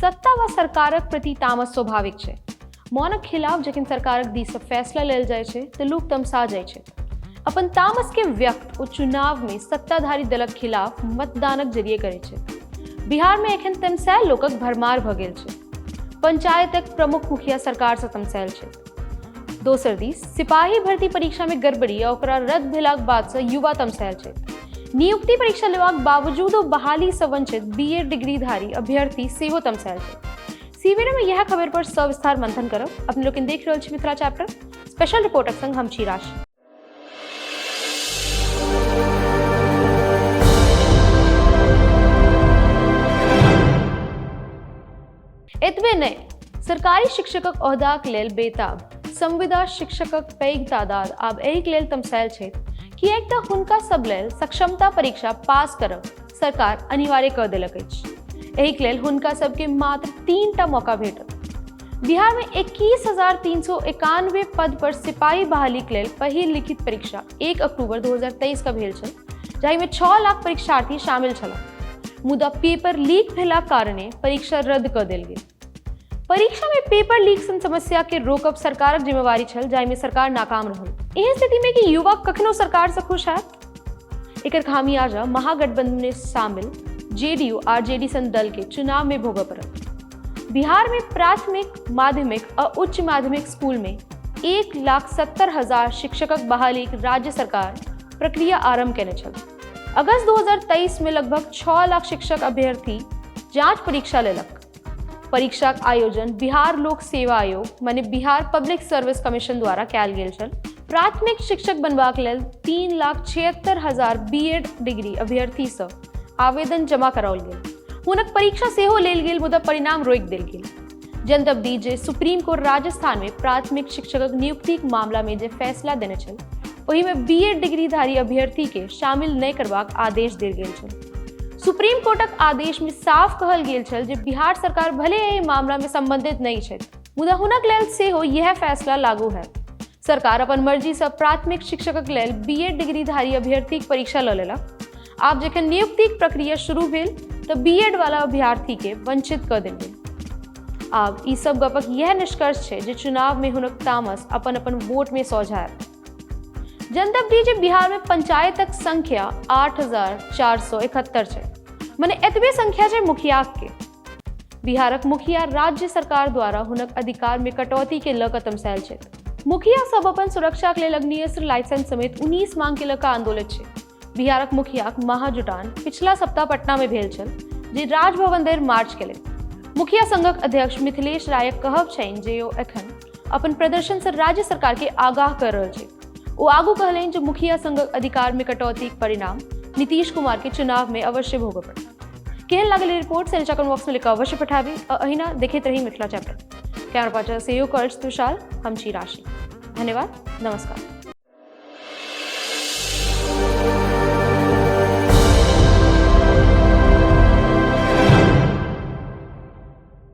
सत्ता वा सरकारक प्रति तामस स्वाभाविक छै। मौनक खिलाफ जखन सरकारक दिससँ फैसला लेल जाइ छै तऽ लोक तमसा जाइ छै। अपन तामसके व्यक्त ओ चुनावमे सत्ताधारी दलक खिलाफ मतदानक जरिए करै छै। बिहारमे एखन तमसायल लोकक भरमार भऽ गेल छै। पंचायतक प्रमुख मुखिया सरकारसँ तमसायल छै। दोसर दिस सिपाही भर्ती परीक्षामे गड़बड़ी आ ओकरा रद्द भेलाक बादसँ युवा तमसायल छै। नियुक्ति परीक्षा लेबाक बावजूदो बहालीसँ वंचित बीएड डिग्रीधारी अभ्यर्थी सेहो तमसायल छै। सीबीएन में यह खबर पर सविस्तार मंथन करब। अपने लोग देख रहल छी मिथिला चैप्टर स्पेशल रिपोर्टक संग हम छी राशि। एतबे नहि, सरकारी शिक्षकक ओहदाक लेल बेताब संविदा शिक्षकक पैघ तादाद आब एहिक लेल तमसायल छथि, किएक तऽ हुनका सब लेल सक्षमता परीक्षा पास करब सरकार अनिवार्य कऽ देलक अछि। एहिक लेल हुनका सबके मात्र 3टा मौका भेटत। बिहार में 21,391 पद पर सिपाही बहालीक लेल पहिल लिखित परीक्षा 1 अक्टूबर 2023 का भेल छल, जाहिमे 6 लाख परीक्षार्थी शामिल छलाह। मुदा पेपर लीक भेलाक कारणे परीक्षा रद्द कऽ देल गेल। परीक्षा में पेपर लीक सन समस्या के रोकब सरकारक जिम्मेवारी छल, जाहिमे सरकार नाकाम रहल। एहन स्थिति में कि युवा कखनो सरकार से खुश हैत? एकर खामियाजा महागठबंधन में शामिल जेडीयू आरजेडी सन दल के चुनाव में भोगऽ पड़ल। बिहार में प्राथमिक, माध्यमिक और उच्च माध्यमिक स्कूल में 1,70,000 शिक्षकक बहालीक राज्य सरकार प्रक्रिया आरंभ केने छल। अगस्त 2023 में लगभग 6 लाख शिक्षक अभ्यर्थी जांच परीक्षा लेलक। परीक्षाक आयोजन बिहार लोक सेवा आयोग माने बिहार पब्लिक सर्विस कमीशन द्वारा कयल गेल छल। प्राथमिक शिक्षक बनबाक लेल 3,76,000 बीएड डिग्री अभ्यर्थीसँ आवेदन जमा कराओल गेल। हुनक परीक्षा सेहो लेल गेल, मुदा परिणाम रोकि देल गेल। जनतब दी जे सुप्रीम कोर्ट राजस्थान में प्राथमिक शिक्षकक नियुक्तिक मामला में जे फैसला देने छल, ओहिमे बीएड डिग्रीधारी अभ्यर्थी के शामिल नहि करबाक आदेश देल गेल छल। सुप्रीम कोर्टक आदेश में साफ कहल गेल छल जे बिहार सरकार भले एहि मामला में संबंधित नहि छथि, मुदा हुनक लेल सेहो यह फैसला लागू हैत। सरकार अपन मर्जी सँ प्राथमिक शिक्षकक लेल बीएड डिग्रीधारी अभ्यर्थीक परीक्षा लऽ लेलक। आब जखन नियुक्तिक प्रक्रिया शुरू भेल तऽ बीएड वाला अभ्यर्थी के वंचित कऽ देल गेल। आब ई सब गपक यह निष्कर्ष छै जे चुनाव में हुनक तामस अपन अपन वोट में सोझायत। जनतब दी जे बिहार में पंचायतक संख्या 8,471 छै, मने एतबे संख्या छै मुखियाक के। बिहारक मुखिया राज्य सरकार द्वारा हुनक अधिकार में कटौती के लऽ कऽ तमसायल छथि। मुखिया सब अपन सुरक्षाक लेल अग्निअस्त्र लाइसेंस समेत 19 मांग के लऽ कऽ आंदोलित छै। बिहारक मुखियाक महाजुटान पिछला सप्ताह पटना में भेल छल, जे राजभवन धरि मार्च केलनि। मुखिया संघक अध्यक्ष मिथिलेश रायक कहब छनि जे ओ एखन अपन प्रदर्शन से राज्य सरकार के आगाह कर रहल छै। ओ आगू कहलनि जे मुखिया संघक अधिकार में कटौतीक परिणाम नीतीश कुमार के चुनाव में अवश्य भोगऽ पड़त। केहन लागल ई रिपोर्ट से नीचा कमेंट बॉक्स में लिख अवश्य पठाबी आ अहिना देखैत रही मिथिला चैप्टर। कैमरा पाछा सहयोग कर तुषार, हम छी राशि। धन्यवाद, नमस्कार।